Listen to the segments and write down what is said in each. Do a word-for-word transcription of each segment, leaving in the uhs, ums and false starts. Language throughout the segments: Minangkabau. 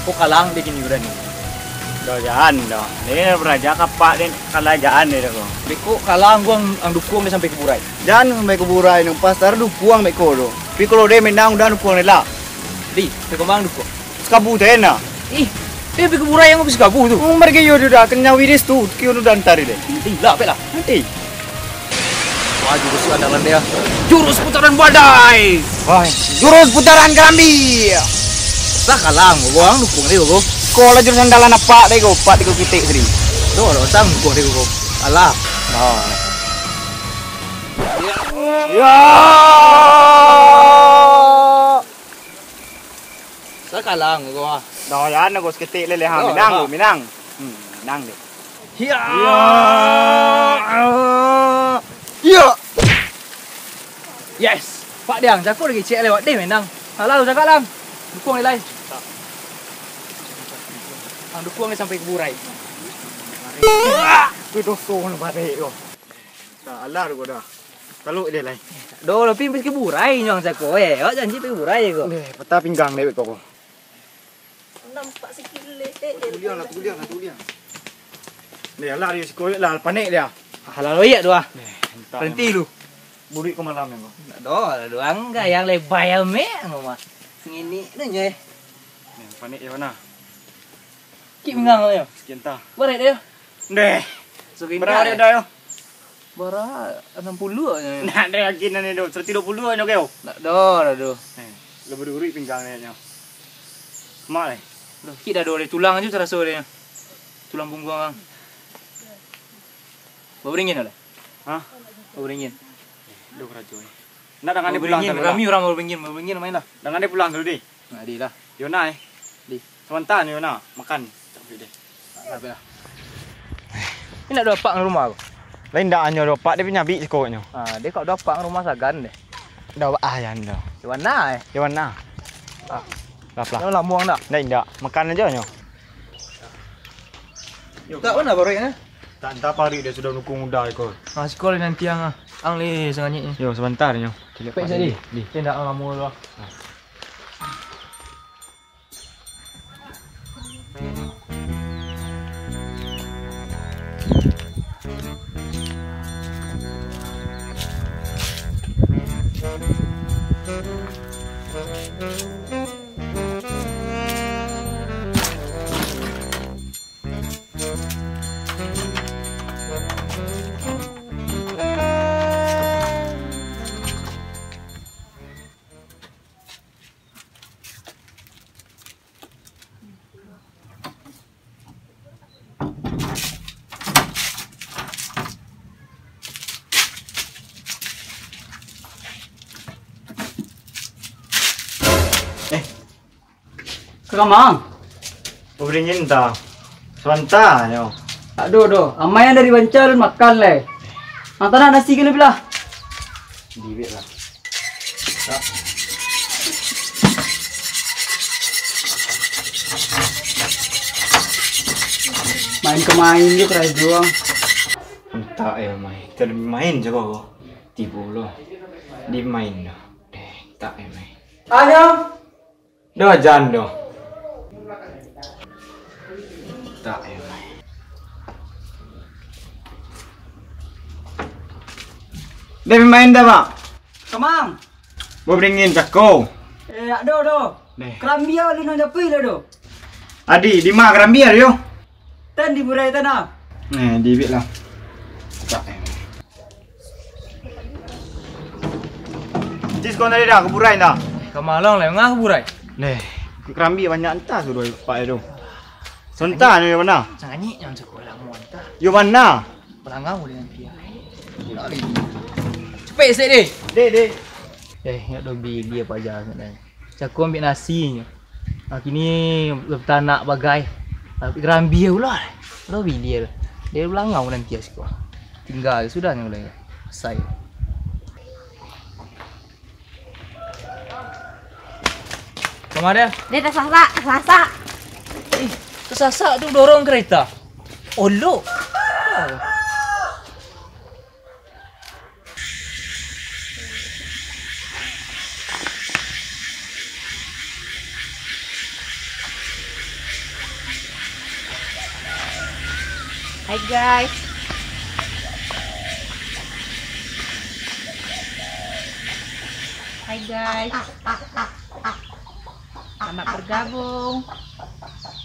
Ko kalang dek kini urang ni. Dah jan dah. Ni raja kapak dek kalah jan dek ko. Beko kalang ko ang, ang dukuang dek sampai ka burai. Jan sampai ka burai nang pasar dukuang beko tu. Tapi kalau dek menang udah dukuang dek lah. Di, beko mang dukuang. Sekabu tu enak. Ih, eh beko burai ang beko sekabu tu. Umbar ke yo dah kenyang wiris tu. Kio tu dah antar dek. Ih, lah pek lah. Nanti. Wah, jurus andalan dia. Jurus putaran badai. Wah, jurus putaran karambia. Lah kalang, ko ang dukuang dek ko. Ko lah jurus andalan apak dek ko, apak dek ko kitek tadi. Doh, doh, sang dukuang dek ko. Alah. Oh. Ya. Sakalang ko ah. Dah, ya, nak saketek leleh, ha, Oh, minang ha. Ko, minang. Hmm, minang deh. Ya. Ya. Ya. Yes. Pak Diang, cako lagi cek lewat deh, menang. Alah, usah kalang. Dukuang nilai. Ang dukuang ni sampai ka burai. Tu doso ni badik ko. Dah, alah tu ko dah. Taluk dia lai. Doh, tapi sampai ka burai nyo ang cako, eh. Awak janji sampai ka burai ko. Deh, patah pinggang dek ko. Nampak sikilek, eh. Tuliang lah, tuliang lah, tuliang. Deh, alah dia siko lah, panek dia. Alah, loyak tu ah. Deh, entah. Berhenti lu. Buruik ko malam yang ko. Nak doh, lah doang ka yang lebai amek ang mah. Ngini tu nyo, eh. Deh, panek dia mana? Kik pinggang tu nyo. Sekian tah. Barek dia. Deh. Serindah, Berapa eh. Dia dah yo? Bara anam puluah nyo. Nak ado yakin ni doh, saratus duo puluah nyo kau. Nak doh, dah doh. Eh, lebih durik pinggang ni nyo. Mak ni. Doh, kik dah doh, tulang aja taraso dia. Tulang pungguang ang. Baringin dah. Hah? Baringin. Doh karajo ni. Nak dangan dia pulang Baringin, dulu lah. Rami urang baringin, baringin main lah. Dangan dia pulang dulu deh. Nah, di lah. Yona eh. Di. Samantah ni Yona makan. Cak beli deh. Habis lah. Ni nak duo apak nang rumah ko. Lain dak hanyo duo apak, dia punya abik siko nyo. Ah, dia kok duo apak nang rumah sagan deh. Dah ah yan dah. Di mana eh? Di mana? Ah. Lah lah. Nyo lamuang dak? Dak indak. Makan aja nyo. Tak mana baruiknya? Tak entah parik dia sudah nukung udah iko. Ah, siko nanti ang ah. Ang le sanganyik ni. Yo, sebentar nyo. Cek Pek jadi. Di. Dia ndak lamo tu. Eh, Ka kamang? Uringin ta. Suanta nyo. Tak do, do. Amai yang dari Banca alun makan lai. Ang tanah nasi ka lah. Diwek lah. Main ka main jo karajo ang. Entah eh, main. Kita lebih main je kau. Tibo lo. Di main dah. Eh, tak eh, main. Ayo. Doh, jan doh. Tak, ya. Deh, main dah, Mak. Kamang. Bo beringin cako. Eh, ado, do. Deh. Karambia lu nang japui lah, do. Adi, di ma karambia tu? Tan di burai tanah. Eh, di ibik lah. Cis, kau tadi dah ka burai dah? Ka malong lah, ngah ka burai. Neh, karambia banyak antah tu dua pak tu. Sonta ni yo mana? Sanganyik yang sekolah mu antah. Yo mana? Pelangau dengan dia. Cepek sik deh. Deh, deh. Eh, ingat doh bili apa aja sebenarnya. Cako ambiak nasi nyo. Ah, kini lah batanak bagai. Tapi karambia ulah. Lo bili lah. Dia balangau nanti siko. Tingga sudah nyo lai. Asai. Kama dia? Dia tasasak, tasasak. Ih, tasasak tu dorong kereta. Olok. Hai guys. Hai guys. Selamat bergabung.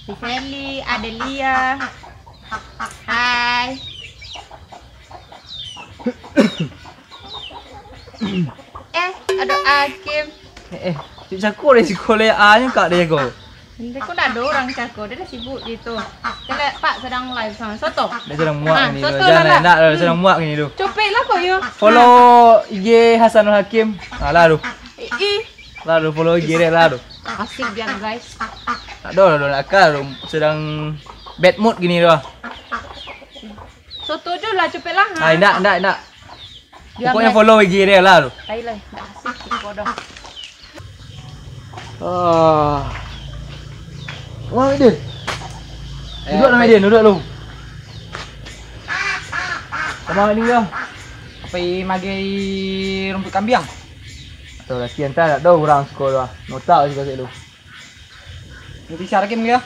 Si Feli, Adelia. Hai. Eh, ada Hakim. Eh, eh, cako dari siko le, a nyo kak dari ko. Nanti ko ndak ada orang cako, dia dah sibuk gitu. Kita lihat Pak sedang live sama Soto. Dia sedang muak ni tu. Jangan lah. Nak, dia sedang muak ni tu. Copek lah kok yo. Follow I G Hasanul Hakim. Alah tu. Ih, ih. Lah tu follow I G dia lah tu. Asik dia guys. Tak ada lah, nak kah tu sedang bad mood gini tu. Soto je lah, copek lah. Ah, indak, indak, indak. Pokoknyo follow I G dia lah tu. Thailand, dah asik siko doh. Ah. Wah, Din. Duduak lah, Din, duduak lu. Sama ni lah. Pai magai rumpuik kambiang. Atau laki anta tak tahu orang sekolah. Notak juga tu. Nanti cari game dia.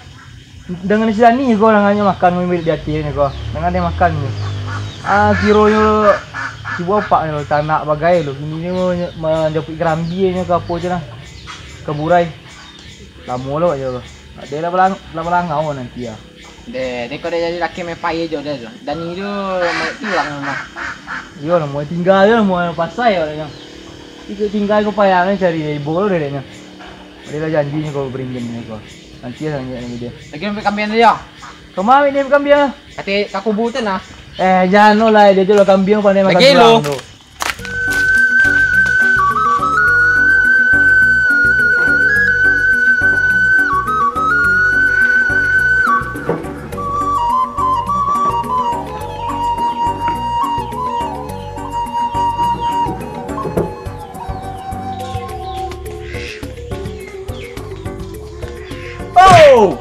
Dengan si Dani ko, dangan nyo makan, ngambil di ateh nyo ko. Dangan nyo makan nyo. Ah, kironyo si bapak nyo tanak bagai lo. Kini nyo manjapuik karambia nyo ka apo ceh lah. Ka burai. Lamo lo ajo ko. Dia lah balang-, lah balangau nanti ah. Deh, ni ko dia jadi laki main pai jo dia tu. Dani tu, main tu lah rumah. Iyo lah, mau tinggal je lah, mau pasai awak nyo. Tinggal ko payah nyo cari ibo lo dek nyo. Ado lah janji nyo ko berinjam nyo ko. Nanti lah lanjuik lagi dia. Lagi ambil kambiang tu yo. Kama ambil dia ambil kambiang? Kata ka kubu tu nah. Eh, jan lah, dia tu lah kambiang pandai makan tulang tu. Oh!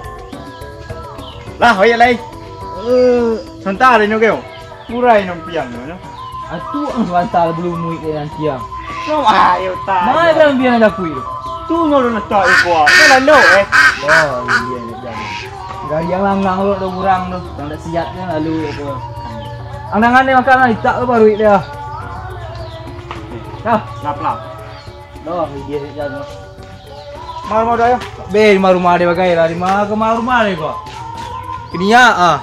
Lah, oyak lai. Eh, santa lah nyo kau. Kurai nang piang nyo. Atu ang santa lah belum muik dari nanti ang. No, ayo ta. Mana dalam biang dah kuih tu? Tu nyo lu letak iko. Dah lalu eh. Oh, iya nak jadi. Gari yang langgang tu ada kurang tu. Yang tak siap kan lalu apa. Andangan dia makan lah, itak tu baru dia. Dah. Lap lap. Dah, dia nak jalan. Rumah-rumah dah yo. Be, rumah-rumah dia bagai lah. Rumah ke rumah-rumah dia ko. Kini ya ah.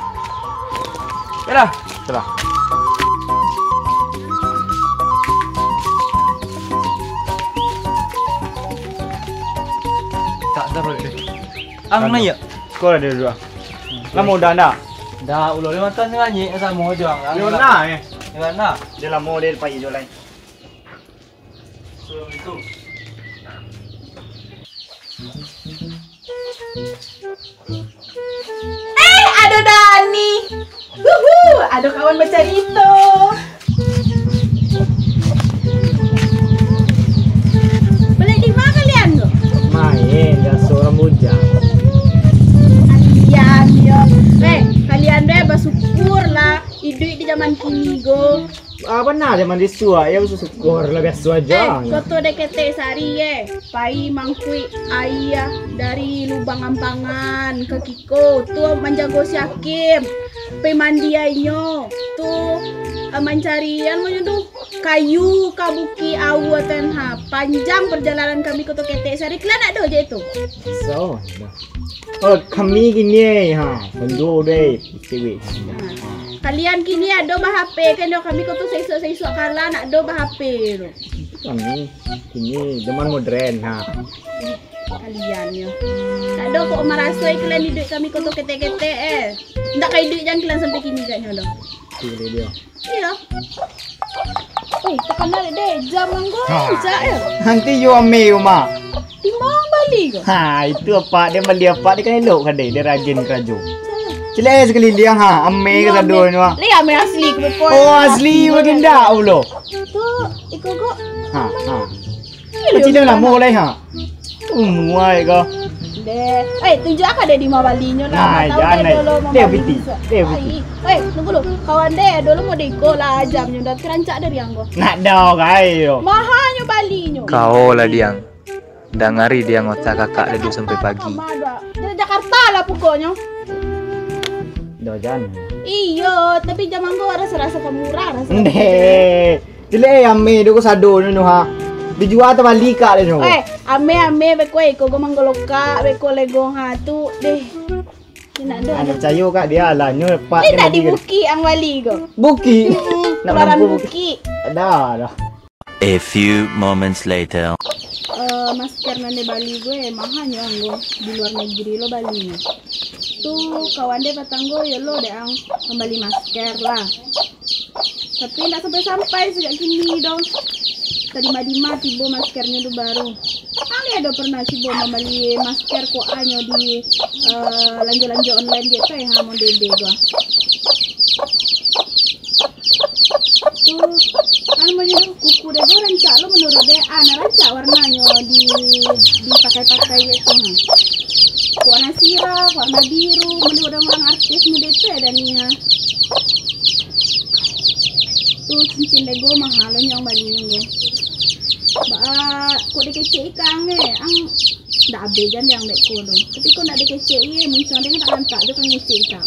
Yalah. Itulah. Tak ada boleh deh. Ang naik ya? Sekolah dia dulu ah. Lama udah anda? Dah, ulo dia makan dengan nyik sama je ang. Dia mana eh? Dia mana? Dia lama dia pai je lain. Assalamualaikum. Eh, ado Dani. Wuhu, ado kawan bacarito. Baliak di ma kalian tu? Main, biaso urang bujang. Kalian yo. Eh, kalian deh basyukur lah iduik di zaman kini ko. Ah, bana zaman disuak, yo basyukur lah biaso aja. Eh, koto dek ketek sari eh. Pai mangkuik aia dari lubang ampangan ka kiko, tu manjago si Hakim. Pai mandi ainyo, tu, eh, mancari, anu nyo tu, kayu ka bukik aua tu nah. Panjang perjalanan kami koto ketek sari. Kalian nak do je tu? So, dah. Oh, kami kini, ha, sando deh, cewek. Ha. Kalian kini ado ba-H P kan, yo kami ko tu saisuak-saisuak kalah nak ado ba-H P tu. Kami kini zaman modern, ha. Kalian yo. Tak ado kok maraso kalian iduik kami ko tu ketek-ketek, eh. Ndak ka iduik jan kalian sampai kini agaknyo doh. Pilih dia. Iyo. Eh, takana dek deh, jam anggo. Ha. Ijak, eh. Nanti yo ame yo, Mak. Di ma bali ko? Ha, itu apak deh bali apak deh kan elok kadai, deh rajin karajo. Cilek sakaliliang ha, ame ka sado nyo, ah. Lai ame asli ko, Poi. Oh, asli, baginda ulo. Tu, iko ko. Ha, ha. Pacik dah lamo lai, ha. Umuai ko. Deh. Eh, tunjuak ka deh di ma balinyo lah. Nah, jan, deh, deh. Deh, piti. Deh, piti. Eh, tunggu dulu. Kawan deh, dulu mau deko lah jamnyo dah terancak dari anggo. Nak dah, kai yo. Mahanyo balinyo. Kau lah, Diang. Dangari Diang, otak kakak dulu sampai pagi. Dari Jakarta lah pokoknyo. Dah, jan. Iyo, tapi jam anggo rasa-rasa pemurah, rasa. Deh. Cilek ame tu ko sado nyo, ha. Dijua atau bali kak deh nyo. Eh, ame-ame beko iko go manggolokak, beko lego ha tu deh. Nak ado. Ado cayo kak dia lah nyo pat. Eh, nak di bukik ang bali ko. Bukik. Hmm, nak keluaran bukik. Ada dah. A few moments later. Eh, masker nan dibali gue mahanyo anggo di luar negeri lo balinyo. Tu kawan deh patanggo yo lo dek ang mambali masker lah. Tapi ndak sampai-sampai sajak kini doh. Tadi madima tibo maskernyo tu baru. Ang lai ado pernah cubo mambali masker ko anyo di eh, lanjo-lanjo online je tu eh, ha, model deh gua. Tu, anu namonyo tu, kuku deh gua rancak lo menurut deh, ah, nah rancak warnanyo di dipakai-pakai je tu ha. Warna sirah, warna biru, menurut orang artis model tu eh, Dani ha. Tu cincin dego mahal lo nyong bali nyo. Ba, kok dikecek ikang eh, ang ndak abih jan deh ang dek ko doh. Tapi kok ndak dikecek ye, muncang deh tak lantak jo kang ngecek ikang.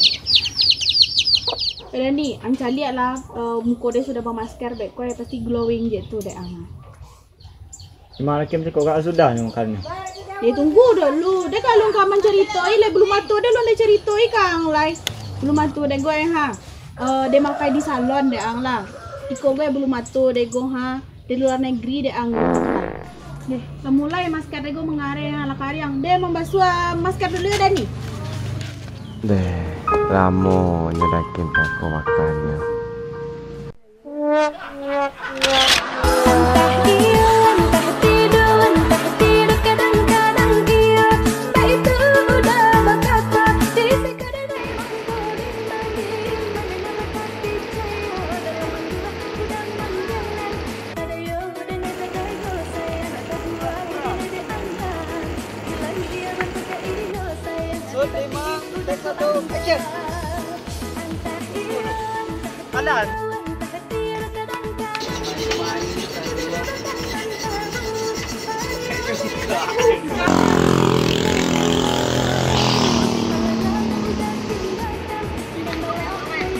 Eh, Dani, ang caliak lah, eh, muko deh sudah bamasker dek ko eh, pasti glowing je tu dek ang. Cuma laki macam kok gak sudah nyo makan nyo. Eh, tunggu dulu. Deh kalau kau mancaritoi, lai belum mato deh lo deh caritoi kang lai. Belum mato deh go eh, ha. Eh, deh makai di salon deh ang lah. Iko go eh belum mato deh go ha. Di luar negeri deh ang. Deh, lah mulai masker deh go mengareh ha, lah kariang. Deh mambasuah masker dulu yo Dani. Deh, lamo nyo dakin tako makan nyo. Entah iyo, entah tido, entah tido, kadang-kadang iyo, baitu uda bakato, di sakadar imang ko dimbang-imbang, tapi cayo dalam mandua, uda manjangan, ado yo danga tagayo sayang, tabuah diri di angan, bilang iyo bantuak iyo sayang, tapi uda bangga. Entah iyo, entah tido, kadang-kadang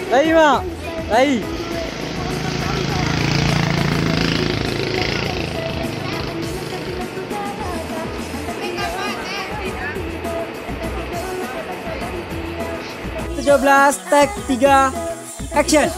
Lai, Mak. Lai. Tujuh belas, take tiga, action.